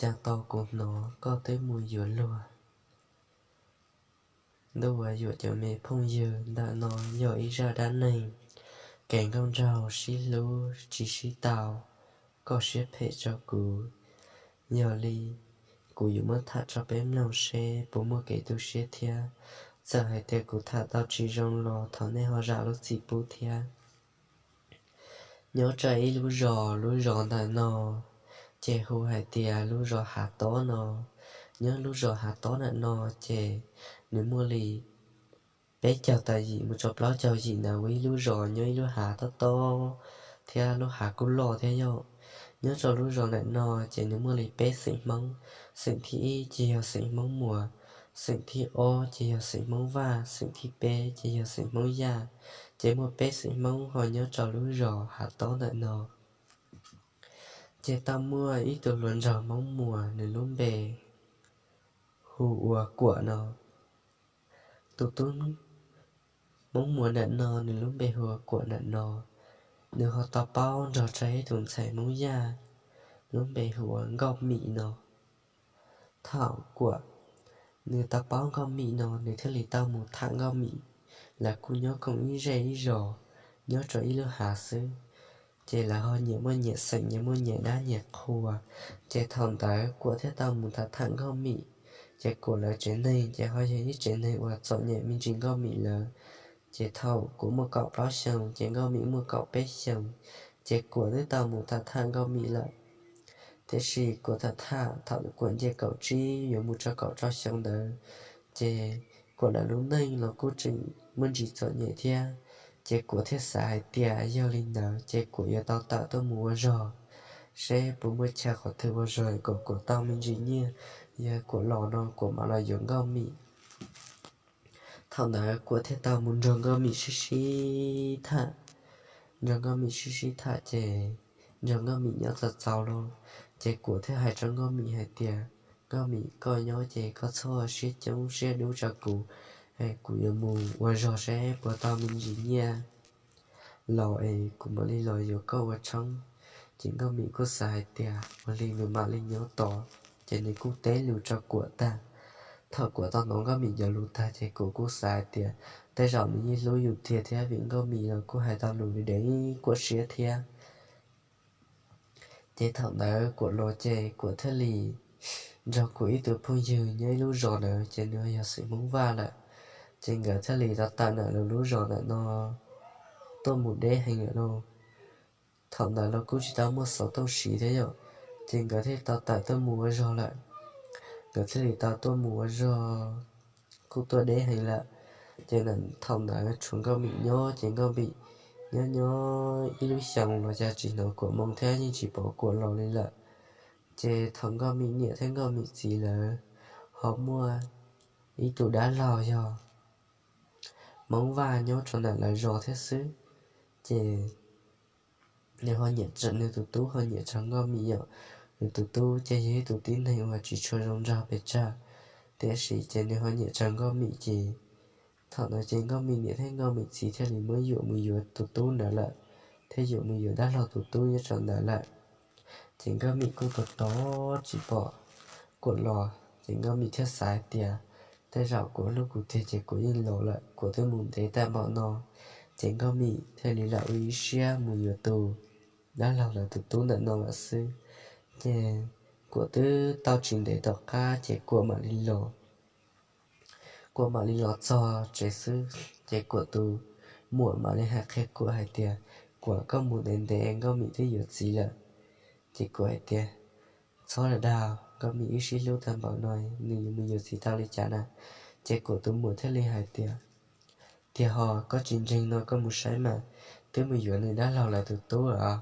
Cas tos kuv hnov koj twb mus yuav luag. Ntuj, uas yuam cov me phooj ywg, ntawm no yog ib zaj dab neeg kev nkauj nraug sib hlub tsis sib tau, koj siab phem rau kuv. Yog li kuv yuav muab tham rau peb mloog seb puas muaj kev tu siab thiab. Txawm hais tias kuv tham tau tsis zoo los thov nej ho zam lub txim pub thiab. Nyob rau ib lub zos, lub zos ntawm no ces hu hais tias lub zos Hav Tob no. Nyob lub zos Hav Tob ntawm no ces nws muaj li peb caug tawm yim mus rau plaub caug yim ntawm ib lub zos nyob ib lub hav tob tob thiab lub hav kuj loj thiab yog. Nyob rau lub zos ntawm no ces nws muaj li peb xeem Hmoob. Xeem thib ib ces yog xeem Hmoob Muas, xeem thib ob ces yog xeem Hmoob Vaj, xeem thib peb ces yog xeem Hmoob Yaj. Ces muaj peb xeem Hmoob ho nyob rau lub zos Hav Tob ntawm no. Ces tau muaj ib tug hluas nraug Hmoob Muas, nws lub npe hu ua Kuam no. Tus tub Hmoob Muas ntawm no nws lub npe hu ua Kuam ntawm no, nws ho tau paub nrog rau ib tus ntxhais Hmoob Yaj lub npe hu ua Nkauj Mim no. Thaum Kuam nws tau paub Nkauj Mim no, nws thiaj li tau mus tham Nkauj Mim. Lawv kuj nyob koom ib zej ib zos, nyob rau ib lub hav xwb. Ces lawv ho nyias muaj nyias xeem, nyias muaj nyias dab nyias qhua. Ces thaum ntawd Kuam thiaj tau mus tham tham Nkauj Mim. Ces Kuam lawv tsev neeg ces ho yog ib tsev neeg uas txom nyem me ntsis Nkauj Mim lawv. Ces thaum Kuam muaj kaum plaub xyoos ces Nkauj Mim muaj kaum peb xyoos. Ces Kuam twb tau mus tham tham Nkauj Mim lawm. Tiam sis Kuam tham tham thaum Kuam nce kaum tsib yuav mus rau kaum rau xyoo ntawd, ces Kuam lawv lub neej los kuj tseem muaj ntsis txom nyem thiab. Ces Kuam thiaj xav hais tias yog li ntawd ces Kuam yuav tau tawm tuaj mus ua zog, seb puas muaj chaw qhov twg ua zog kom Kuam tau me ntsis nyiaj, yog Kuam los no Kuam mam los yuav Nkauj Mim. Thaum ntawd Kuam thiaj tau mus nrog Nkauj Mim sib sib tham, nrog Nkauj Mim sib sib tham ces nrog Nkauj Mim nyob txaus txaus los, ces Kuam thiaj hais rau Nkauj Mim hais tias, Nkauj Mim, koj nyob ces koj txhob siab coob siab dub rau kuv, kuv yuav mus ua zog seb puas tau me ntsis nyiaj los es kuv mam li los yuav koj ua tshoob. Ces Nkauj Mim kuj xav hais tias ua li nws mam li nyob tos, ces nws kuj teb lus rau Kuam tag. Thaum Kuam tau hnov Nkauj Mim cov lus tag ces Kuam kuj xav hais tias tej zaum nws yeej hlub yus tiag thiab, vim Nkauj Mim los kuj hais tau lus li deev Kuam siab thiab. Ces thaum ntawd Kuam los ces Kuam thiaj li nrog Kuam ib tug phooj ywg nyob ib lub zos ntawd, ces nws yog xeem Hmoob Vaj lawm. Ces nkawd thiaj li tau tawm ntawm lawv lub zos ntawm no tuaj mus deb heev lawm lauj. Thaum ntawd los kuj tsis tau muaj xov tooj siv thiab yom, ces nkawd thiaj tau tawm tuaj mus ua zog lawm. Nkawd thiaj li tau tuaj mus ua zog, kuj tuaj deb heev lawm. Ces thaum ntawd tshuav Nkauj Mim nyob, ces Nkauj Mim nyob nyob ib lub xyoos los cas tsis hnov Kuam moo thiab yeej tsis pom Kuam los li lawm. Ces thaum Nkauj Mim niam thiab Nkauj Mim txiv lawv ho muaj ib tug dab laug yog Hmoob Vaj nyob rau ntawm lawv zos thiab xwb. Ces nws ho nyiam, nws tus tub ho nyiam tsawv Nkauj Mim yom. Nws tus tub ces yog ib tug tib neeg uas tsis tshua zoo nraug pes tsawg, tiam sis ces nws ho nyiam tsawv Nkauj Mim ces thaum ntawd ces Nkauj Mim niam thiab Nkauj Mim txiv thiaj li muab yuam mus yuav tus tub ntawd lawm, thiaj yuam mus yuav dab laug tus tub nyob rau ntawd lawm. Ces Nkauj Mim kuj tos tos tsis pom Kuam los, ces Nkauj Mim thiaj xav hais tias tej zaum Kuam hlub kuv tiag ces Kuam yeej los lawm, Kuam twb mus ntev tag npaum no. Ces Nkauj Mim thiaj li lam ua ib siab mus yuav tus dab laug lawv tus tub ntawm no lawm xwb. Ces Kuam twb tau tsis ntev tom qab ces Kuam mam li los Kuam mam li los txog tsev xwb, ces Kuam tus muam mam li hais qhia Kuam hais tias, Kuam, koj mus ntev ntev Nkauj Mim twb yuav txiv lawm. Ces Kuam hais tias, Txhob lam dag, Nkauj Mim wb sib hlub tag npaum no, nws yuav mus yuav txiv tau li cas na? Ces Kuam tus muam thiaj li hais tias, Tiag ho, koj tsis ntseeg no koj mus saib mas, twb mus yuav nws dab laug lawv tus tub lawm.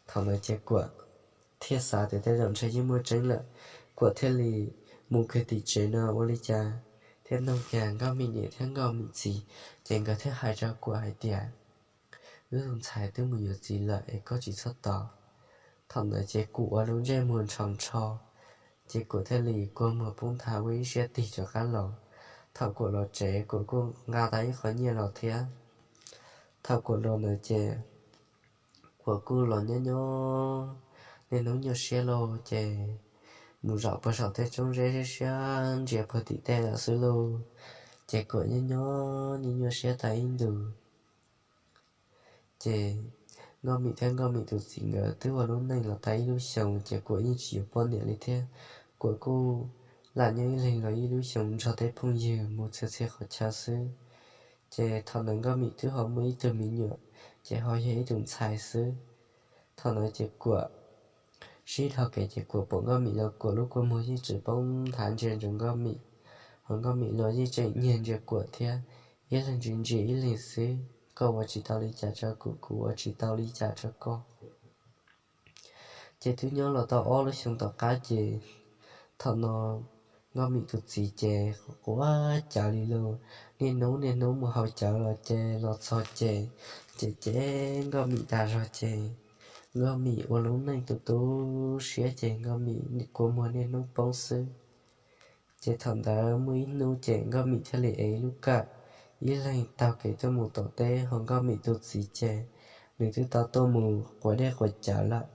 Thaum ntawd ces Kuam thiaj xav tias tej zaum ntshe yeej muaj tseeb lawm. Kuam thiaj li mus kiag tim tsev no ua li cas thiaj nug kiag Nkauj Mim niam thiab Nkauj Mim txiv, ces nkawd thiaj hais rau Kuam hais tias, Wb tus ntxhais twb mus yuav txiv lawm es koj tsis txhob tos. Thaum ntawd ces Kuam ua lub ntsej muag ntsho ntsho, ces Kuam thiaj li kua muag poob nthav ua ib siab tig rov qab los. Thaum Kuam los tsev Kuam kuj nqa tau ib qho nyiaj los thiab. Thaum Kuam los ntawd ces Kuam kuj los nyob nyob niaj hnub nyuaj siab lauj, ces mus zaum puag saum tej roob zeb siab siab ntsia puag tim tej lawm xwb lauj. Ces Kuam nyob nyob nyuaj nyuaj siab tag ib ntus. Ces Nkauj Mim thiab Nkauj Mim tus txiv nkawd twb ua lub neej los tau ib lub xyoos, ces Kuam yeej tsis yuav poj niam li thiab. Kuam kuj lam nyob ib leeg los ib lub xyoos nrog tej phooj ywg mus txhia txhia qhov chaw xwb. Ces thaum ntawd Nkauj Mim twb ho muaj ib tug me nyuam, ces ho yog ib tus ntxhais xwb. Thaum ntawd ces Kuam sib dhau kev ces Kuam pom Nkauj Mim los Kuam lub kua muag yeej tseem poob nthav ntsia ntsoov Nkauj Mim, ho Nkauj Mim los yeej tseem nyiag ntsia Kuam thiab. Ib leeg ntsia ntsia ib leeg xwb, koj ua tsis tau li cas rau kuv, kuv ua tsis tau li cas rau koj. Ces twb nyob los tau ob lub xyoo tom qab ces thaum no Nkauj Mim tus txiv ces quav cas li lauj, niaj hnub niaj hnub mus haus cawv los ces los txog ces, ces cem Nkauj Mim tas zog ces Nkauj Mim ua lub neej tu tu siab ces Nkauj Mim kua muag niaj hnub poob xwb. Ces thaum ntawd muaj ib hnub ces Nkauj Mim thiaj li ev ib lub kawm, ib leeg taug kev tuaj mus tom teb, ho Nkauj Mim tus txiv ces nws twb tau tuaj mus quav dej quav cawv lawm.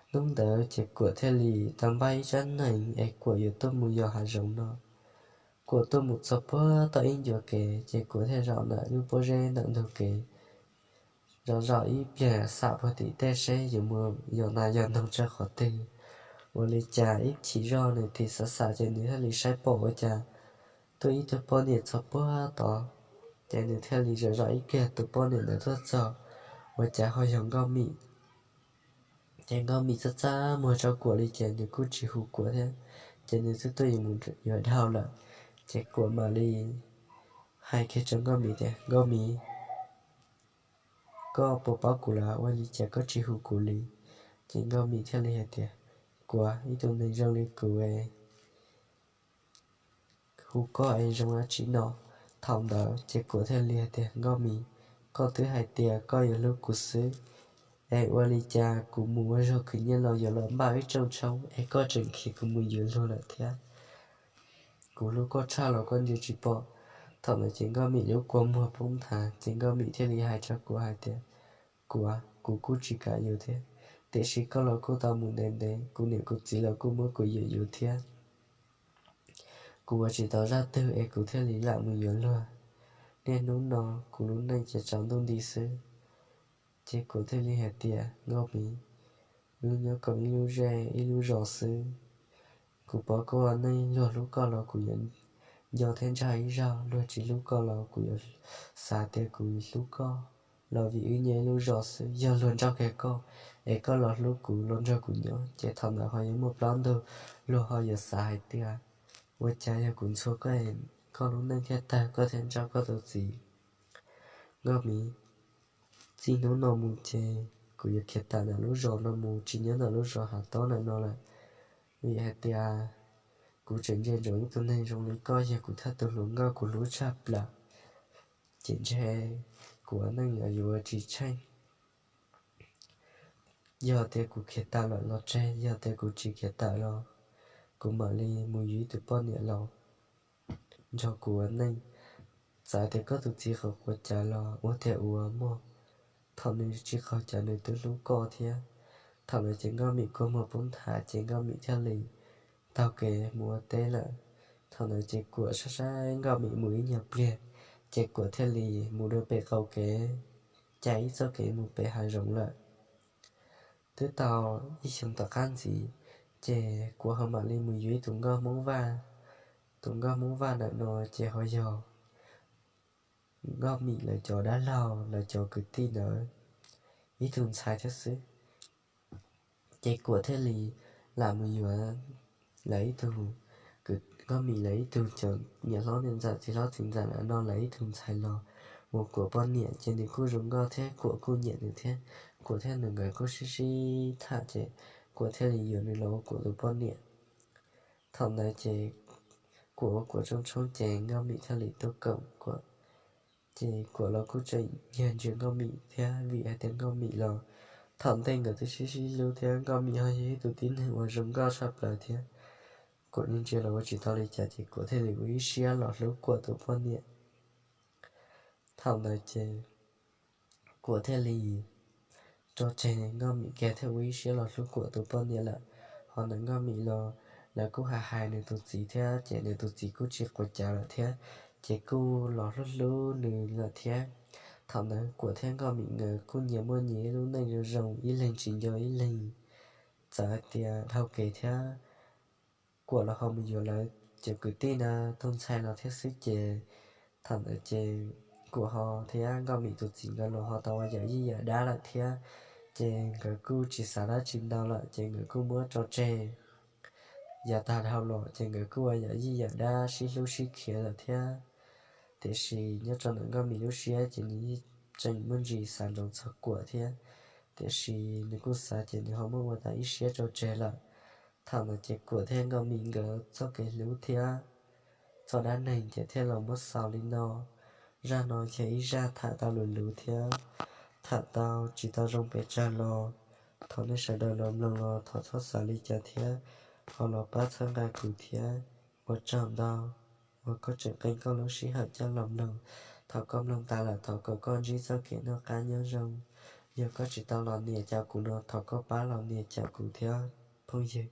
Hnub ntawd ces Kuam thiaj li tau npaj ib tsab nees es Kuam yuav tuaj mus yos hav zoov no. Kuam tuaj mus txog puag tom ib ncua kev ces Kuam thiaj zaum ntawm lub pob zeb ntawm ntug kev, zaum zaum ib pliag xam puag tim tej seb yuav mus yos nas yos noog rau qhov twg. Ua li cas ib chim zoj nws thiaj xav xav ces nws thiaj li saib pom ua cas tuaj ib tug poj niam txog puag tod. Ces nws thiaj li zaum zaum ib pliag tus poj niam ntawd tuaj txog, ua cas ho yog Nkauj Mim. Ces Nkauj Mim txaj txaj muag rau Kuam li ces nws kuj tsis hu Kuam thiab, ces nws twb tuaj yuav mus yuav dhau lawm. Ces Kuam mam li hais kiag rau Nkauj Mim tias, Nkauj Mim, koj puas paub kuv lawm, ua li cas koj tsis hu kuv li? Ces Nkauj Mim thiaj li hais tias, Kuam, ib tug neeg zoo li kuv es hu koj es zoo dab tsi no? Thaum ntawd ces Kuam thiaj li hais tias, Nkauj Mim, koj twb hais tias koj yuav hlub kuv xwb, es ua li cas kuv mus ua zog khwv nyiaj los yuav los npaj ib rooj tshoob es koj tseem khiav kuv mus yuav luag lawm thiab? Kuv hlub koj tshaj los koj ntsia tsis pom. Thaum ntawd ces Nkauj Mim lub kua muag poob nthav ces Nkauj Mim thiaj li hais rau Kuam hais tias, Kuam, kuv kuj tsis kam yuav thiab, tiam sis koj los kuj tau mus ntev ntev, kuv niam kuv txiv los kuj muab kuv yuam yus thiab. Kuv ua tsis tau zaj twg es kuv thiaj li lam mus yuav luag. Niaj hnub no kuv lub neej ces tsaus ntuj nti xwb. Ces Kuam thiaj li hais tias, Nkauj Mim, wb nyob koom ib lub zej ib lub zos xwb. Kuv paub koj ua neej, luag hlub koj los kuv yuav nco thiab ntsaj ib zaug, luag tsis hlub koj los kuv yuav xav tias kuv hlub koj. Los vim wb nyob ib lub zos xwb, yog luag nrauj kiag koj, es koj los hlub kuv, los nrog kuv nyob, ces thaum ntawd ho yuav muaj plaub ntug, luag ho yuav xav hais tias, ua cas yog kuv ntxhua koj, koj lub neej thiaj tawg, koj thiaj nrauj koj tus txiv. Nkauj Mim, txij hnub no mus ces kuv yuav khiav tawm ntawm lub zos no mus, tsis nyob ntawm lub zos Hav Tob ntawm no lawm, vim hais tias kuv tseem ntsia ntsoov ib tug neeg zoo li koj yog kuv thawj tug hluas nkauj, kuv hlub tshaj plaws. Ces ntshe kuv ua neej yuav ua tsis tsheej. Yog tias kuv khiav tawm lawm los tseg, yog tias kuv tsis khiav tawm los kuv mam li mus yuav ib tug poj niam los nrog kuv ua neej. Txawm tias koj tus txiv qhuas quav cawv los ua tiag ua mog, thaum nws tsis qaug cawv nws twb hlub koj thiab. Thaum ntawd ces Nkauj Mim kua muag poob nthav ces Nkauj Mim thiaj li taug kev mus ua teb lawm. Thaum ntawd ces Kuam saib saib Nkauj Mim mus ib nyuag pliag, ces Kuam thiaj li mus dua pem qaum kev, caij ib txoj kev mus pem hav zoov lawm. Twb tau ib xyoos tom qab ntxiv, ces Kuam ho mam li mus yuav ib tus nkauj Hmoob Vaj. Tus nkauj Hmoob Vaj ntawm no ces ho yog Nkauj Mim lawv cov dab laug, lawv cov kwv tij ntawd ib tug ntxhais thiab xwb. Ces Kuam thiaj li lam mus yuav lawv ib tug, Nkauj Mim lawv ib tug cov niam hlob niam ntxawm txiv hlob txiv ntxawm ntawm no lawv ib tug ntxhais los ua Kuam poj niam, ces nws kuj zoo nkauj thiab Kuam kuj nyiam nws thiab. Kuam thiab nws nkawd kuj sib sib tham ces Kuam thiaj li yuav nws los ua Kuam tus poj niam. Thaum ntawd ces Kuam ua Kuam rooj tshoob ces Nkauj Mim thiaj li tuaj koom Kuam. Ces Kuam los kuj tseem nyiag ntsia Nkauj Mim thiab, vim hais tias Nkauj Mim los thaum ntej nkawd twb sib sib hlub thiab, Nkauj Mim ho yog ib tug tib neeg uas zoo nkauj tshaj plaws thiab. Kuam ntsia los ua tsis tau li cas ces Kuam thiaj li ua ib siab los hlub Kuam tus poj niam. Thaum ntawd ces Kuam thiaj li tso tseg Nkauj Mim kiag thiab ua ib siab los hlub Kuam tus poj niam lawm. Ho ntawm Nkauj Mim los lawv kuj hais hais nws tus txiv thiab ces nws tus txiv kuj tsis quav cav lawm thiab, ces kuj los hlub hlub nws lawm thiab. Thaum ntawd Kuam thiab Nkauj Mim nkawd kuj nyias muaj nyias ib lub neej zoo zoo, ib leeg tsis nco ib leeg, txawm hais tias dhau kev thiab Kuam los ho mus yuav lawv cov kwv tij na, tus ntxhais los thiab xwb ces thaum ntawd ces Kuam ho thiab Nkauj Mim tus txiv nkawd los ho tau ua yam yij yam dab lawm thiab, ces nkawd kuj tsis xav dab tsi ntau lawm ces nkawd kuj muab tso tseg. Yav tag dhau los ces nkawd kuj ua yam yij yam dab sib hlub sib khiav lawm thiab. Tiam sis nyob rau ntawm Nkauj Mim lub siab ces nws yeej tseem muaj ntsis xav ntsoov txog Kuam thiab, tiam sis nws kuj xav ces nws ho muab ua tau ib siab tso tseg lawm. Thaum ntawd ces Kuam thiab Nkauj Mim nkawd txoj kev hlub thiab txoj dab neeg ces thiaj los muab xaus li no. Zaj no yog ib zaj tham tau luv luv thiab tham tau tsis tau zoo pes tsawg los, thov nej sawv daws los mloog los thov txhob xav li cas thiab ho los pab txhawb nqa kuv thiab. Ua tsaug ntau uas koj tseem qee koj lub sij hawm coj los mloog. Thaum koj mloog tas lawm thov kom koj ntsib txoj kev noj qab nyob zoo. Yog koj tsis tau los nias cov kuv no thov koj pab los nias cov kuv thiab phooj ywg.